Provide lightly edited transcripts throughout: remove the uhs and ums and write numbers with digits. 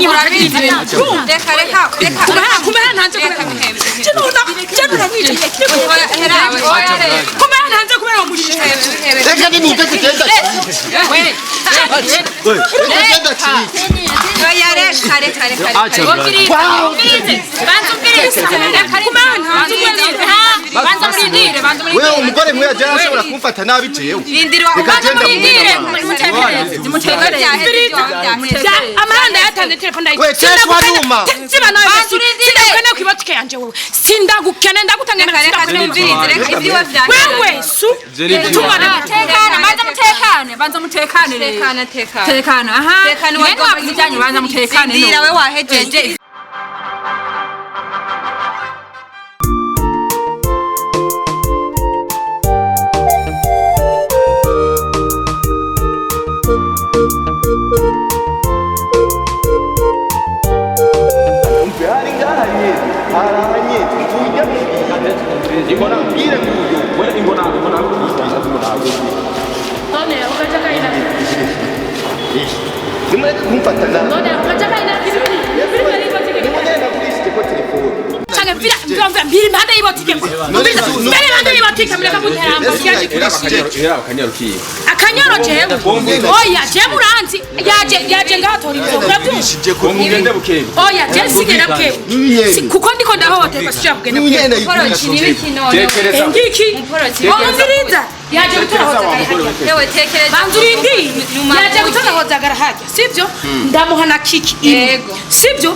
Urabizi. Reka, reka, reka. Kumera ntanze Reka, kubera bihebe. Jeno uramwica. Oya, hera, oya, reka. Kumera ntanze kubera wamujijije. Bihebe. Reka nimumve kugenda cike. We, Reka genda cike. oya, reka, reka, reka, reka. Acha blague. Banza umvirize. Reka, Kumera ntanze kubera. Banza murindire, banza murindire. Wewe umugore mwe yaje ashobora kumfata nabi jewe. Rindira, Reka banza genda murindire. mumena Mutekereze, mutekereze. Amahanga yatanze telefone. We, Tesh waruma. Siba nawe. Banza urindire. Sindagukene kwibotike yanje wewe. Sindagukene ndagutanga. Reka, reka tumvirize, reka ibyiwe vyahere. Wewe su. Tubana. Tekana, banza mutekane, banza mutekane rero. Tekana, tekana. Tekana, aha. Tekana, Mwene wavuze ibyanyu, banza mutekane. Rindira, we wahejeje. Umve hari ngaha nyene. Hari aha nyene. Mvuga Ingona mbwire nguyu. we ingona ingona. None ukachaka ina. Nimureke kumfata nabi. None ukachaka ina. Nimwe nagurishije ko telefone. Change vira mvira mbiri impande y'ibotike. Mbere impande y'ibotike mureka kunteramba. Era akanyarukiye. Akanyoro jewe. Oya jewe muranzi yaje yaje ngahatora ibyo urabyumva. Nagurishije ko Mugende bukeye. Oya je sigera bwewe. Nyene. Kuko ndiko ndahohoterwa sishobora kugenda bwewe. nyene Muporoki, nayigurishije. n'ibiki none? Tekereza. Ngiki. Muporoki. Umviriza. Yaje gutora hozagara. Yewe, tekereza. Banza urindire. Numa Yaje gutora hozagara hajya. Sibyo? Ndamuha na kiki imwe. Yego. Sibyo?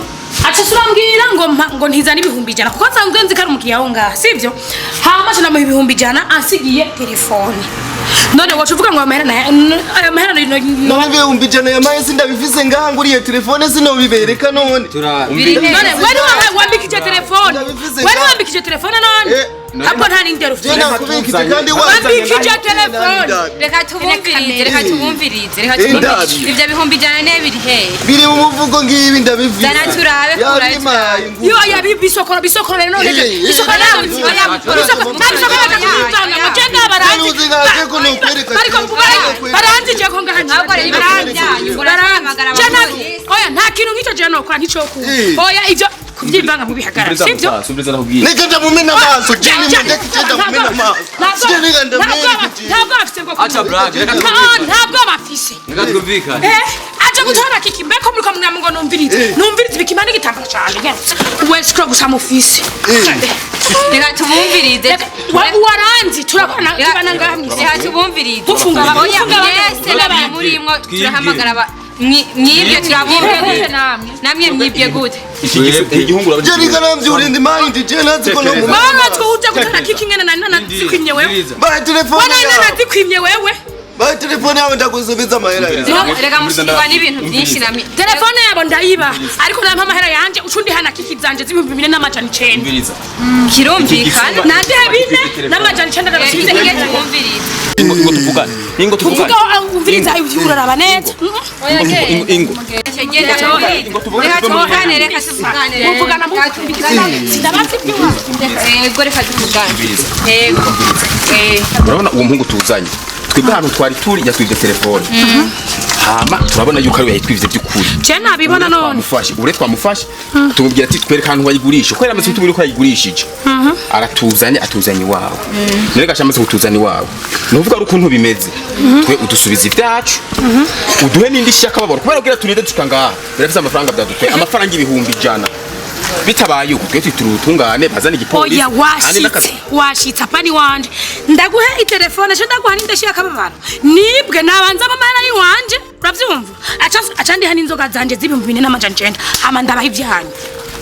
Aca urambwira ngo ngo ntizane 100,000 kuko nsanzwe nzi ko ari umukiriya wo ngaha sibyo? Hama aca ndamuha 100,000 ansigiye telefone. None wacu uvuga ngo amahera ayo mahera None 100,000 yamaye sindabifise ngaha nguriye telefone sinobibereka none. Biri he? None wari wambikije telefone. Ndabifise Wari ngaha. wambikije telefone none? Eh, Hapo nta n'indero ufite. Je nakubikije kandi Wambikije telefone. Reka tubumvirize, reka tubumvirize, reka Eh, tubumvirize. ndabi. Ivyo 100,000 biri he? Biri mu muvugo ngibi ndabifise. Zana turabe, kurabe Yabimaye ngubu. Yo ya bisokoro bisokoro rero none Eh, eh, bisokoro eh, nawe eh, oya eh, bisokoro eh, na bisokoro eh, bakakubivanga ngo je ngabaranzi Uzi nkaje ko nokwereka bariko baranzi je ko ngaha Ahubwo rero baranzi ibyanyu, murahamagara Je nta- abapolisi. oya nta kintu nk'icyo je nokora nticokunda Eh. oya ivyo kubyivanga mubihagarara sivyo Sumbiza nakubwiye. Nigga ndamumena amaso jini mundeke je ndamumena amaso. Je nigga ndamwereka je. ntabwo bafise bwo Acha blague. Reka ntabwo bafise Reka twumvikane. Eh, aje gutora kiki mbeko muriko mwana ngo numvirize Eh. numvirize bikimana igitambara canje nyarutse we sikro gusa mufise Reka tubumvirize. Waranzi turakorana tubana ngaha mwisi Reka tubumvirize. Gufunga Oya, gufunga mwese namwe murimwo turahamagara mwibwe turabumvirize. Namwe mwibwe gute? Igihungu Je nigga namvyura mind je nazi ko no Mama twuje gutora kiki ngene nani nazikwimye wewe Ba telefone. wana nani nazikwimye wewe Ba telefone yawe ndagusubiza amahera yawe. Reka mushikirwa n'ibintu byinshi namwe. Telefone yabo ndayiba ariko nampa amahera yanje ucundi hana kiki zanje z'4,900 Umviriza. Kirumvikana. nandihe 4,900 ndabasubize Reka hirya tubumvirize. Ingo tuvugane. Ingo tuvugane. uvuga umviriza uraraba neza Ingo ingo. Reka tuvugane, reka tuvugane. muvugana muvugana sindabazi iby'iwawe Yego, reka tuvugane. Umviriza. Yego. Eh. Urabona uwo muhungu tuzanye. Twebwe ahantu twari turi yatwivye telefone. Hama turabona yuko ari we yayitwivye by'ukuri. je nabibona none Twamufashe, ure twamufashe tumubwira ati twereke ahantu wayigurisha. Ko yaramaze kutubwira ko yayigurishije. Aratuzanye atuzanye iwawe. None gasha amaze kutuzana iwawe. Nuvuga ari ukuntu bimeze. Twe udusubiza ibyacu. Uduhe n'indi shaka baboro kubera kugira turinde dushika ngaha. Birafise amafaranga byadutwaye amafaranga 100,000. Bitabaye uko twe twitura ubutungane bazana igipolisi. oya kandi washitse n'akazi- washitse apani wanje ndaguhe itelefone je ndaguha n'indeshi y'akababaro nibwe nabanza amahera y'iwanje uravyumva aca aca ndiha n'inzoga zanje z'4,900 hama ndabaha ivyanyu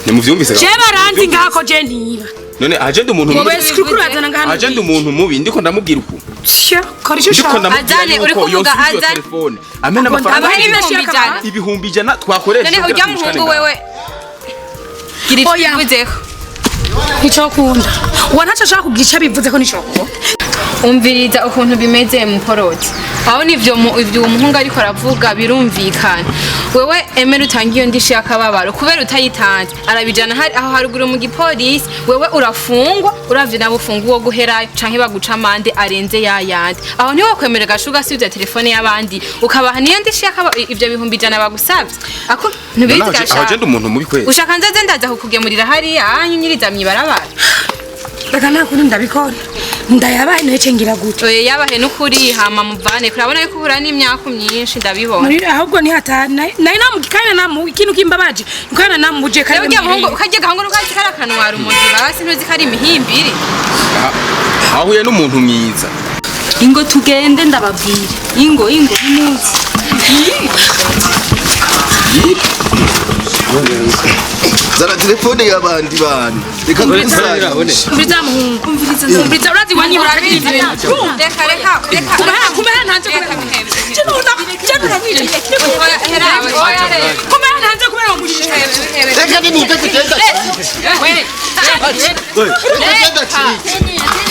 Nimuvyumvise je baranzi ngako je ntiba None agenda umuntu wowe mubi. sikuru urazana ngaha Agenda umuntu mubi ndiko ndamubwira uku. Sha, kora icyo Ndiko ushaka ndamubwira Azane, uri yuko kuvuga yosubiza iyo Azane. telefone. Amena amafaranga Abahe Indeshi 100,000. 100,000 twakoresha. None kugira ujya tumushikane muhungu ngaha. wewe. Gira icyo Oya. ubivuzeho. nicokunda uwo ntaco ashaka kugira ico abivuze ko nicokunda Umviriza ukuntu bimeze muporoti. Aho nivyo ivyo uwo muhungu ariko aravuga birumvikana. Wewe emera utange iyo ndishi y'akababaro kubera utayitanze arabijana hari aho haruguru mu gipolisi, wewe urafungwa, uravye nabo ufungwa uwo guherayo canke baguca amande arenze yayandi. Aho ntiwokwemera gashuga asubiza telefone y'abandi ukabaha niyo ndishi y'akababaro ivyo 100,000 bagusavye. Ako ntubizi Aho gasha. je ndi umuntu mubi kweli. Ushaka nzaze ndaza kukugemurira hariya anyunyiriza mw'ibarabara. Reka nta kundi ndabikora, ndayabaye nayo ngira gute? Oya, yabahe n'ukuri hama muvane, kurabona yuko uhura n'imyaku myinshi ndabibona. Muri ahubwo ni hatari nayo namugikana namu ikintu kimbabaje nkana namuje. Rero urya muhungu ukarya gahungu nukazi kari akanwara umuntu basi ntuzi ko ari imihimbiri. Ahuye n'umuntu mwiza. Ingo tugende ndababwire. Ingo ingo nimuze. Zana telefone y'abandi bantu reka ngusanishe. Umviriza muhungu, umviriza, urazi wanyi. Urabizi. Reka reka reka. Kumera kumera ntanze Reka kumera. bihebe. Jeno uramwica. Oya, hera, oya, reka. Kumera ntanze kumera wamujije. Reka nimuve tugenda. Tugenda cike.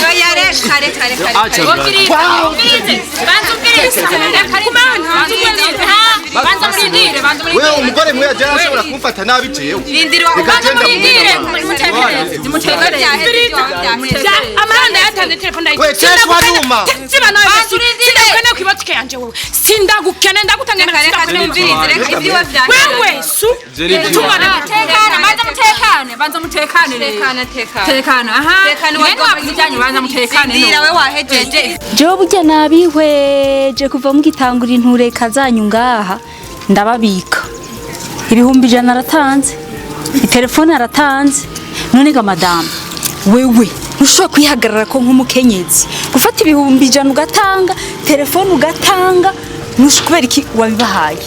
Oya, reka reka reka reka. Umviriza, banza umvirize. Kumera ntanze kumera. Banza murindire, banza murindire. Wewe umugore mwe yaje ashobora kumfata nabi jewe. Rindira Reka banza genda murindire. Nimutekereze, nimutekereze. Amahanga yatanze telefone. We, Jesu waruma. Siba nawe. Banza urindire. Sindagukene kwibatuke yanje wewe, sindagukene ndagutange. Reka reka tumvirize, reka ibyiwe vyawe. Wewe su tungana. Tekana, banza mutekane, banza mutekane rero. Tekana tekana. Tekana, aha. Tekana. Mwene wavuze ibyanyu, banza mutekane. Rindira we wahejeje. Jewe burya nabihweje kuva mugitangura intureka zanyu ngaha ndababika. 100,000 aratanze, itelefone aratanze. None ga madamu, wewe ntushobora kwihagarara ko nk'umukenyezi gufata 100,000 ugatanga telefone ugatanga, kubera iki wabibahaye?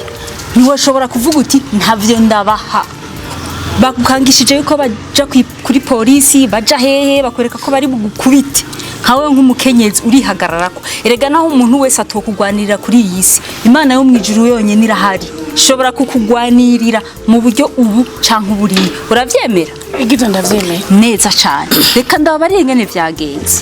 Ntiwashobora kuvuga uti ntavyo ndabaha? Bakukangishije yuko baja kuri polisi, baja hehe, bakwereka ko bari bugukubite. Nkawe nk'umukenyezi urihagararako. Erega naho umuntu wese atokugwanirira kuri iyi si, Imana yo mu ijuru yonyene irahari, ishobora kukugwanirira mu buryo ubu canke uburiya. Uravyemera? Igizo ndavyemeye. Neza cane. Reka ndababarire ingene vyagenze.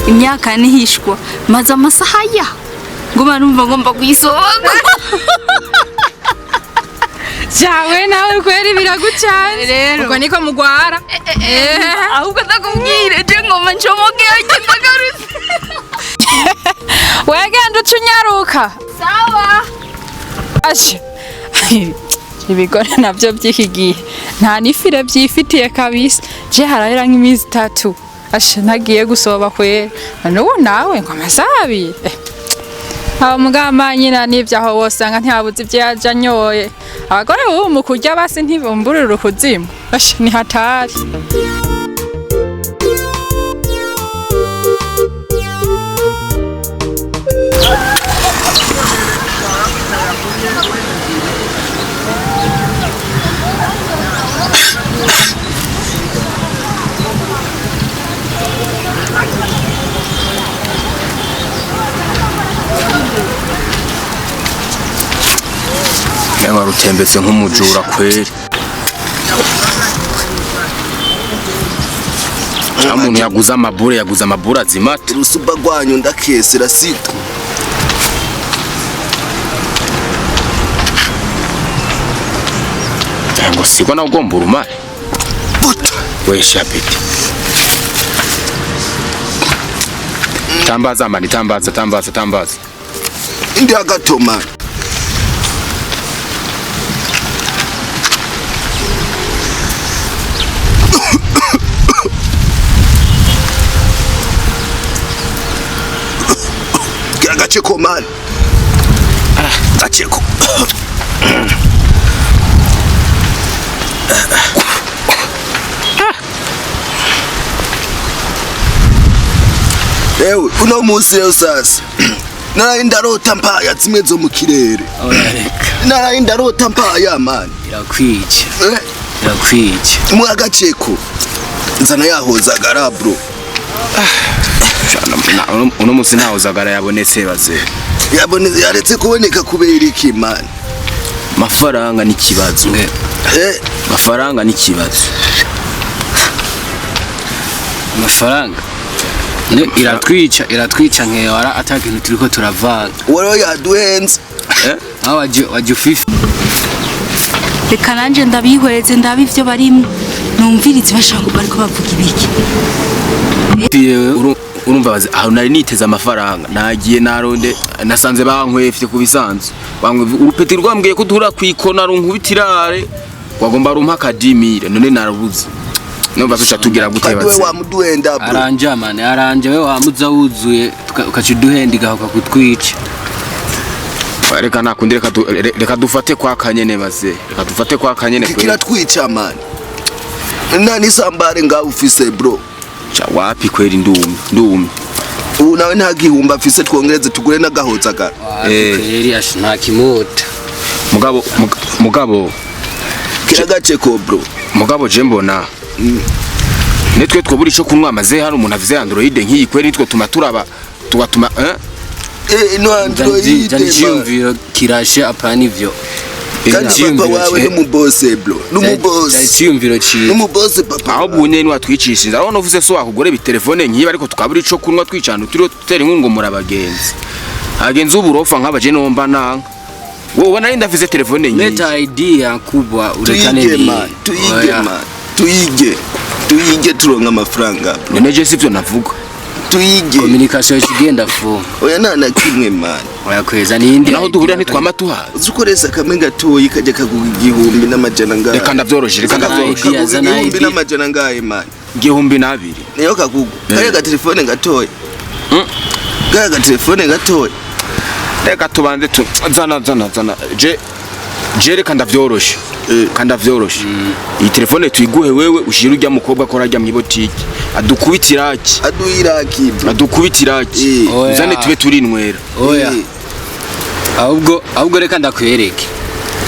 Imyaka nihishwa maze amasaha ya ngoma numva ngomba kuyisohoka. Jawe nawe kweri biragucana. Rero. Ubwo niko mugwara. Ahubwo ndakubwire je ngoma ncomoke ndagarutse. Wegenda uca unyaruka. Sawa. Ashe. Ibigore navyo by'iki gihe nta n'ifire byifitiye kabisa. Je harahera nk'iminsi itatu ashe ntagiye gusoba kwera. N'ubu nawe ngo amasaha abiri. Abo mugamba nyina n'ivyo aho wosanga ntihabuze ivyo yaje anyoye. Abagore bubu mu kurya basi ntibumburira ukuzimu. Ashe ni hatari. Nawe warutembetse nk'umujura kweli. Nta muntu yaguze amabure, yaguze amabure azimata. Urusuba rwanyu ndakesera sito. Ngo sigwa nawe ugomba urumare. Wesha peti. Tambaza mani, tambaza, tambaza, tambaza. Ndi agatoma. Gira agace komani. Gaceko. Ewe uno munsi rero sasa naraye ndarota mpaya zimwe zo mu kirere. Oya reka. Naraye ndarota mpaya mani. Irakwica. Eh, Irakwica. mu agaceko nzana yahozagara bro. Uno munsi ntaho zagara yabonetse baze. Yabone yaretse kuboneka kubera iki mani? Mafaranga ni kibazo. Eh, Mafaranga ni kibazo. Amafaranga ne iratwica, iratwica nkewara ata kintu turiko turavanga. Wari yaduhenze. Aho waje waje ufifi. Reka nanjye ndabihweze, ndabe ibyo barimo, numvirize bashaka bariko bavuga ibiki. Urumva baze aho nari niteze amafaranga nagiye naronde nasanze bankwefye ku bisanzwe bankwefye urupeti rwambwiye ko duhura kwikona runkubitirare wagomba rumpa akadimire none narabuze numva tuca tugira gute Kandi we baze. wamuduhenda bro. Aranja mane aranja we wamuza wuzuye ukaca uduhenda igahuka kutwica. Reka nakundi reka dufate kwa kanyene baze, reka dufate kwa kanyene kweli. Kiratwica mani. Nta nisambare ngaho ufise bro. Cha wapi kweli, ndumye ndumye. Ubu nawe nta gihumbi afise, twongereze tugure n'agahozagara. Eh. Kweli asha nta kimota. Mugabo mugabo Kiragaceko bro. Mugabo je mbona nitwe twobura ico kunywa amaze hano umuntu avize Android nk'iyi kweli nitwe tuma turaba tugatuma eh. Eh, no Android Jani man. ciyumviro kirashe apana ivyo. Kandi papa wawe n'umubose bro, n'umubose. Ciyumviro ciza. N'umubose papa. Aho bunye ni watwicisha inzara urabona uvuze so wakugure bitelefone nkiyi ariko tukabura ico kunywa twicana turiho tutera inkungu ngo murabagenzi abagenzi uburofa nk'abaje nomba nanka wowe ubona nari ndavize telefone nkiyi. Leta idea kubwa urekane Tuyige ni man, tuyige Oya. man, tuyige, tuyige turonka amafaranga bro. None je sivyo navuga. Tuyige. Communication ikigenda fu. Oya nta na kimwe man. Oya kweza nindi. Naho duhurira ntitwama tuhazi. Uzi ukoresha kamwe gatoyi kajya kaguha 1000 n'amajana ngahe. Reka ndavyoroshe, reka ndavyoroshe. Idea, Kaguha zana igihumbi idea. n'amajana ngahe man. 2000. Niyo kagugu kariya gatelefone gatoya. Kariya gatelefone gatoya. Reka tubanze tu zana zana zana je je reka ndavyoroshe. Eh. Kandi avyoroshe iyi telefone tuyiguhe wewe ushira urya mukobwa akora ajya mw'ibotike adukubita iraki. Aduha iraki bro. Adukubita iraki. Eh. Oya. Uzane tube turinywera. Oya. Eh, Ahubwo reka ndakwereke.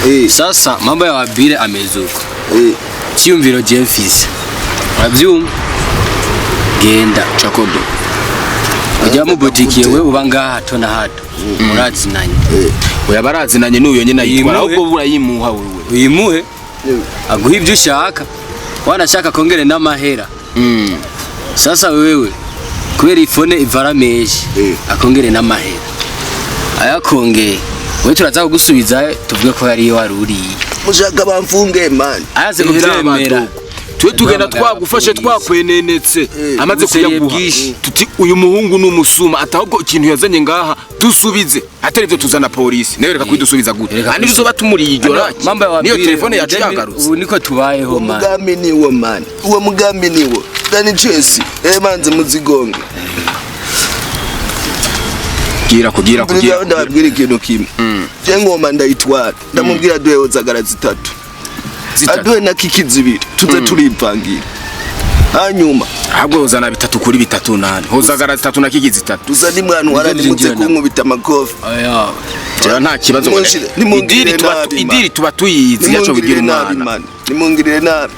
eh, Sasa mambo ya wabire amezuko. eh. Ciyumviro je mfise. Uravyumva? Genda. Jacobo. Ujya mu boutique wewe uba ngaha hato na hato. Murazinanye. Oya barazinanye n'uyo nyene ayitwara. Yimuhe. Ahubwo burayimuha wewe. Uyimuhe aguha ibyo ushaka. Wanashaka kongere n'amahera. Sasa wewe kubera ifone ivara menshi Eh. akongere n'amahera. Ayakongeye wewe turaza kugusubiza tuvuge ko yari wari uriye. Mushaka bamfunge man. Ayaze kubyemera. Twe tugenda Duhamagara twagufashe abapolisi. twakwenenetse amaze Ubuseriye kuyaguha bwinshi. Tuti uyu muhungu ni umusuma atahubwo ikintu yazanye ngaha dusubize atari ibyo tuzana polisi nawe reka kubidusubiza gute Reka kandi tuzoba tumuriye iryo raki Mambo ya niyo wabire, telefone yacu yagarutse. ubu niko tubayeho Uwo man. mugambi niwo man, uwo mugambi niwo dani chesi eh manze muzigonge. Gira kugira kugira. Kugira ndababwira ikintu kimwe. Je ngoma ndayitwara ndamubwira aduhe hozagara zitatu. Zitatu. Aduhe na kiki zibiri tuze turivangira hanyuma. Ahubwo hozana bitatu kuri bitatu nane hozagara zitatu na kiki zitatu. Tuzane mwana wara Nivyo nimuze vyinjira na- kunkubita amakofi. Oya. Oya, nta kibazo. Nimungirire Idiri tuba nabi, man. idiri tuba tuyizi yaco bigira Nimungirire nabi umwana. man, nimungirire nabi.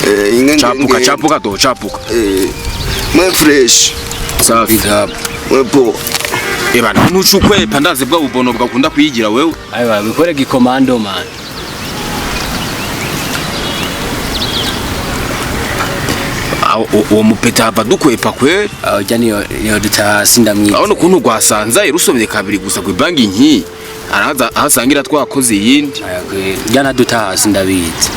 Eh, inge Chapuka chapuka do chapuka. Eh, mwe fresh. Safi. Big up. Mwe po. Eba ntucukwepa ndazi bwa bubono bwakunda kuyigira wewe. Ayiwa bikore gikomando man. Aho, uwo mupeta hava dukwepa kweli. Aho jya niyo niyo dutasi ndamwiza. Urabona ukuntu rwasanzaye rusomye kabiri gusa ku banki nkiyi araza ahasangira twakoze iyindi. Aya kweli. Jya ntadutahasi ndabizi.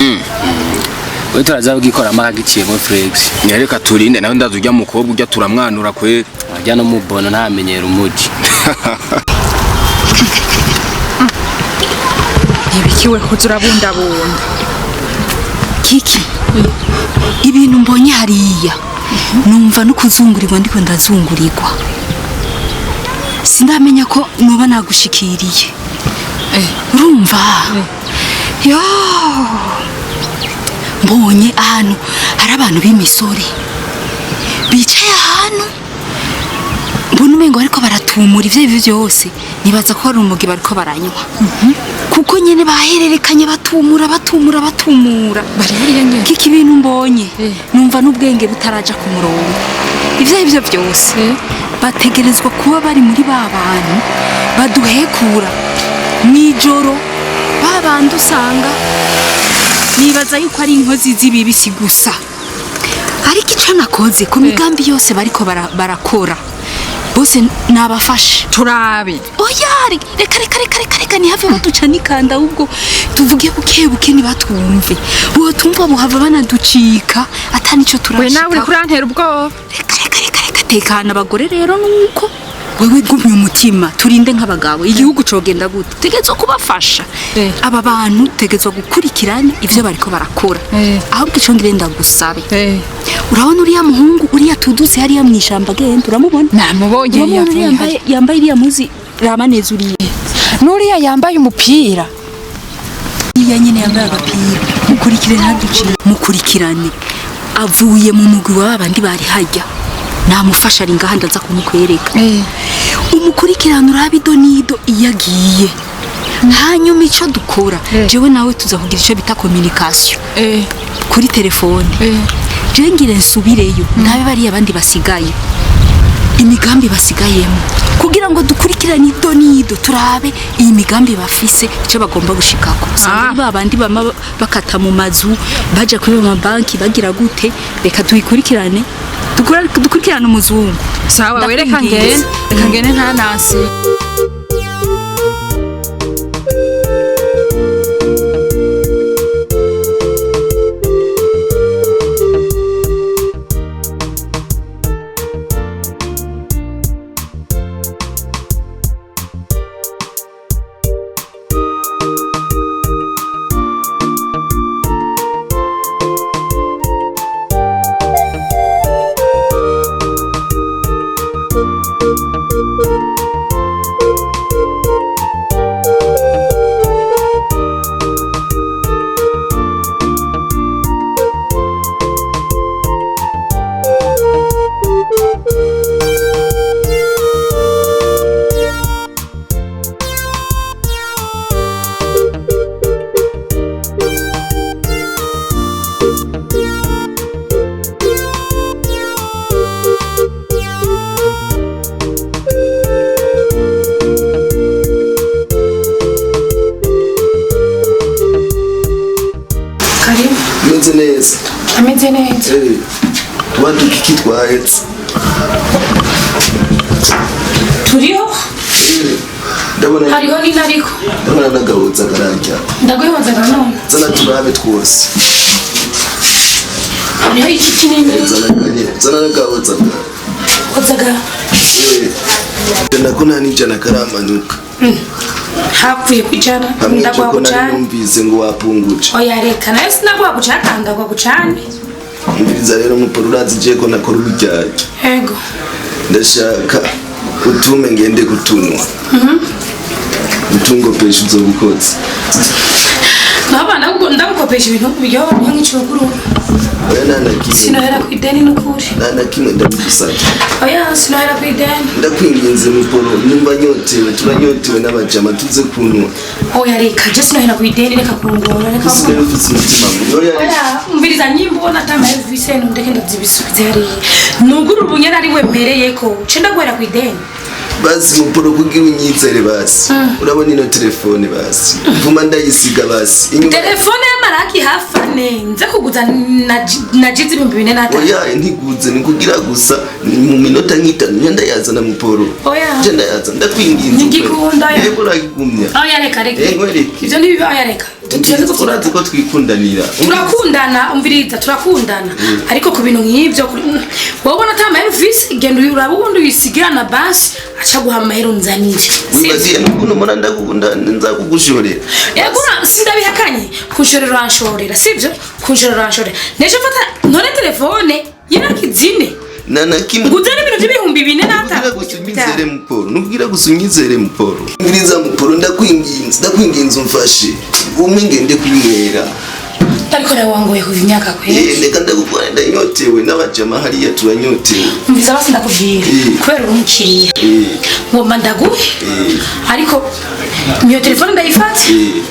We turaza kugikoramo akagiciyemo flex. Nyereka turinde nawe ndazi ujya mukobwa ujya turamwanura kweli. Ajya no mubono ntamenyera umuji. Ntibikiwe kuza urabundabunda. Kiki, ibintu mbonye hariya numva no kuzungurirwa ndiko ndazungurirwa, sindamenya ko noba nagushikiriye. Urumva yo, mbonye ahantu hari abantu b'imisore bicaye ahantu, mbona umengo bariko baratumura ivyo arivyo vyose, nibaza ko ari urumogi bariko baranywa, kuko nyene bahererekanye batumura, batumura, batumura. Bari hariya nyene. Kiki ibintu mbonye, numva n'ubwenge butaraja ku murongo. Ivyo arivyo vyose, bategerezwa kuba bari muri ba bantu baduhekura mw'ijoro, ba bandi usanga nibaza yuko ari inkozi z'ibibi. Si gusa, ariko ico nakoze ku migambi yose bariko barakora bose nabafashe. Turabe. Oya, reka, reka, reka, reka, reka, ntihave baduca n'ikanda. Ahubwo tuvuge buke buke, ntibatwumve. Botumva buhava banaducika ata nico We nawe uriko turashikaho. urantera ubwoba. Reka, reka, reka, reka, tekana. Abagore rero nuko wewe gumya umutima, turinde nk'abagabo. Igihugu cogenda gute? Tegezwa kubafasha. Aba bantu tegezwa gukurikirana ivyo bariko barakora. Ahubwo ico ngire ndagusabe, urabona uriya muhungu, uriya tudutse hariya mw'ishamba, agenda, uramubona? Namubonye. Uramubona uriya Yavuye. yambaye iriya muzi, raba neza uriya. Nuriya yambaye umupira. Uriya nyene yambaye agapira, mukurikire, ntaduciye, mukurikirane. Avuye mu mugwi wa babandi bari hajya, namufasha, ari ngaha, ndaza kumukwereka. Umukurikirane, urabe ido n'ido iyo agiye. Hanyuma icyo dukora, jewe nawe tuza kugira icyo bita communication kuri telefone. Jewe ngire nsubireyo, ndabe bariya abandi basigaye, imigambi basigayemo, kugira ngo dukurikirane ido n'ido, turabe iyi migambi bafise, icyo bagomba gushikako. Usanga ari ba bandi bama bakata mu mazu, baja kuri mabanki, bagira gute. Reka tuyikurikirane, dukurikirane umuzungu. Sawa we, reka Ndakwinginze. ngende, reka ngende ntanasi. Karibu. Meze neza. Ameze neza. Eh, waduka iki twahetse? Turiho. Eh, ndabona. Hariho n'inariko. Ndabona n'agahuza kararya. Ndaguhonza nanone. Zana turabe twose. Hariho iki kinini. Zana kanye, zana n'agahuza. Hozaga. Eh, ijana ko nta n'ijana karamanuka. Hapfuye kwijana. Hamwe icyo Ndagwa ko nari gucana. numvise ngo wapunguje. Oya reka, nayo sinagwa gucana, ndagwa gucane. Umviriza rero muporo, urazi je ko nakora uburyarya. Ego. Ndashaka utume ngende kutunwa, utungopesha uzobukoze. Nabana ndagukopesha ibintu biryoha nk'icuguru. Oya, nta na kimwe. Sinohera ku ideni n'ukuri. Nta na kimwe, ndabigusabye. Oya, sinohera ku ideni. Ndakwinginze muporo, nimba nyotewe, turanyotewe n'abajama, tuze kunwa. Oya reka, je sinohera ku ideni, reka kungora, reka. Usigaye ufise umutima mubi, oya reka. Oya, umviriza, nyimba ubona atamaye uvise, nundeke ndazibisubize hariya. Nugura ubunyana ari we mpereyeko, ce ndaguhera ku ideni. Basi muporo, kugira unyizere basi, urabona ino telefone, basi vuma ndayisiga basi inyuma. Telefone y'amaraki hafi ane nze kuguza na jizi 4005. Oya, ntiguze, ni kugira gusa ni mu minota nk'itanu nje ndayazana muporo. Oya. Nje ndayazana, ndakwinginze. Ntigikunda, oya. Yego, uragigumya. Oya reka, reka. Yego, reka. Ivyo ntibiba, oya reka. Tuze Urazi ko twikundanira. Turakundana, umviriza, turakundana, ariko ku bintu nk'ibyo wowe ubona atamaye ufise, genda uraba ubundi uyisigira na basi aca guha amahera unzanire. Wibagiye n'ukuntu mbona ndagukunda, nzakugushorera. Yego, sindabihakanye, kunshorera uranshorera, sibyo? Kunshorera uranshorera, nejo mfata ntore telefone y'irakizine. Na na kimwe. Nguzane ibintu by'ibihumbi 4 Nubwira n'atanu. gusa unyizere muporo, nubwira gusa unyizere muporo. Ngiriza muporo, ndakwinginze, ndakwinginze umfashe. Umwe ngende kwinywera. Ariko nawe wangoye kuva imyaka kweli. Eh, reka ndagukora, ndanyotewe n'abajama hariya turanyotewe. Umviza basi ndakubwira. Eh. Kubera uri umukiriya. Eh, Ngomba ndaguhe. eh, Ariko iyo telefone ndayifate. eh.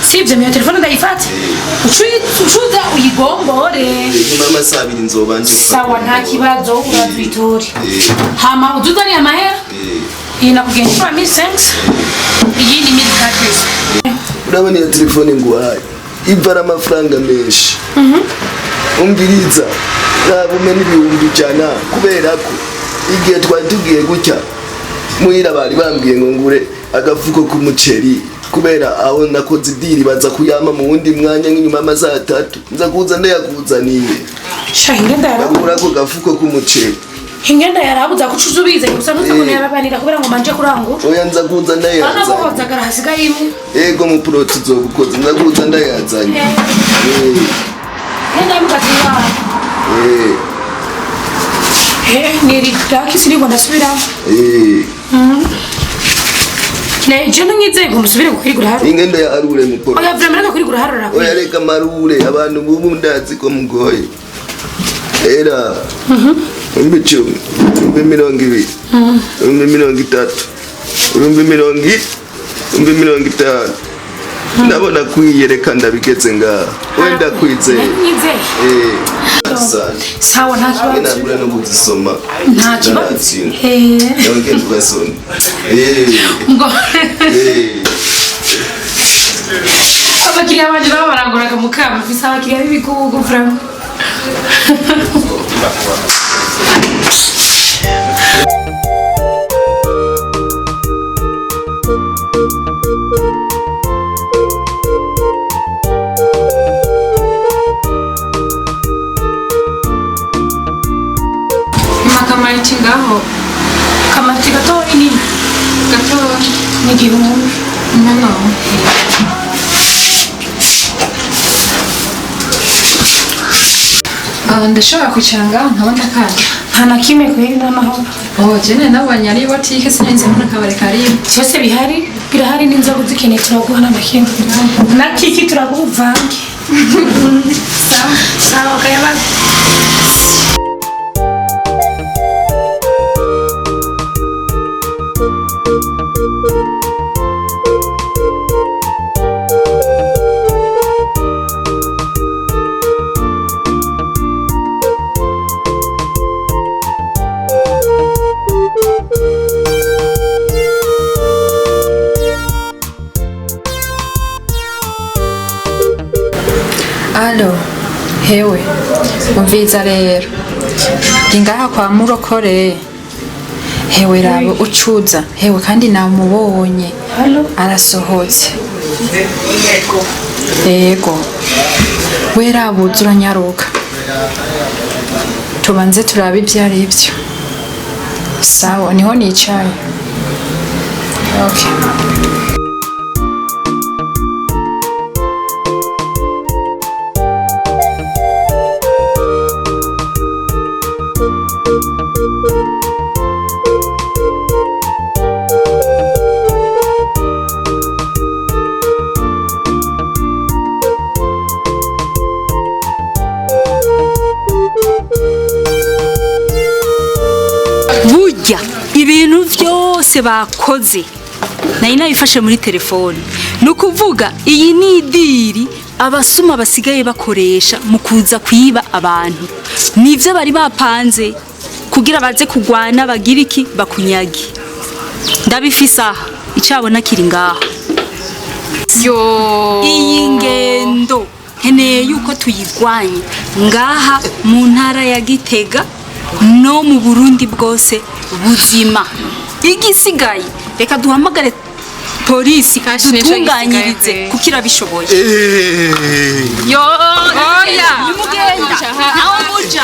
Sibyo, iyo telefone ndayifate. Ucuza uyigombore. Nyuma y'amasaha 2 nzobanje. Sawa, nta kibazo, urazitora. Eh, Hama utuzaniye amahera. eh. Iyi nakubwiye inshuro 1500. Iyi ni 1400. Urabona iyo telefone nguhaye ivara amafaranga menshi. Umviriza, nabume n'100,000 kubera ko igihe twari tugiye gutya muhira bari bambwiye ngo ngure agafuko k'umuceri, kubera aho nakoze idiri baza kuyama mu wundi mwanya nk'inyuma y'amasaha 3 nza kuza ndayakuzaniye. Sha ingenda yarabuze. Ndagura ako gafuko k'umuceri. Ingenda yarabuze kucuza ubize gusa ntuze Eh. ngo yarabanira kubera ngo manje kurangura. Oya, nza kuza Ana ndayazanye. guhozagara hasigaye imwe. Ego mupuroti uzobukoze, nza kuza ndayazanye. Eh, Ngenda mukati wawe. eh, Eh, niri dakisi niko ndasubiramo. eh. Ne, je ntunyizeye ngo musubire kukwirigura harura. Ingendo ya arure muporo. Oya, vraiment reka kwirigura harura. Oya reka marure, abantu bubu ndazi ko mugoye. Era 10,000, 20,000, 30,000, 40,000, 50,000. Ndabona kwiyereka ndabigeze ngaha. Wenda kwizeye. Ntunyizeye. Eh. Asante. Sawa, nta kibazo. Nangura no kuzisoma. Nta kibazo. Naratsinda. Eh. Ndabagenda ugasoma. Eh. Ngo Eh. abakiriya banje nabo baranguraga mukama, mfise abakiriya b'ibigugu vraiment. Makamariti ngaho. Kamariti gatoyi nini? Gatoya. Ni 1000. No. Ndashobora kwicara ngaho nkabona akana. Nta na kimwe kweri, n'amahoro. Oh, jene nabonye ari botike sinzi mbona akabari kariyo. Byose bihari, birahari n'inzoga uzikeneye turaguha nta na kimwe. Na kiki turaguha uvange. Sawa, sawa kayabaga. Alo, hewe, umviza rero. Ndi ngaha kwa murokore. Hewe rabo ucuza, hewe kandi namubonye. Arasohotse. Yego. We rabuze uranyaruka. Tubanze turabe ibyo ari byo. Sawa, niho nicaye. Okay. Burya ibintu byose bakoze nari nabifashe muri telefone. Ni ukuvuga iyi ni idiri abasuma basigaye bakoresha mu kuza kwiba abantu. Nibyo bari bapanze kugira baze kugwana bagira iki bakunyage. Ndabifise aha, icabona kiri ngaha. Yo. Iyi ngendo nkeneye yuko tuyirwanya ngaha mu ntara ya Gitega no mu Burundi bwose buzima. Igisigaye reka duhamagare polisi Kashi nico dutunganyirize gisigaye. kuko irabishoboye. Yo. Oya. Nimugenda nawe muja.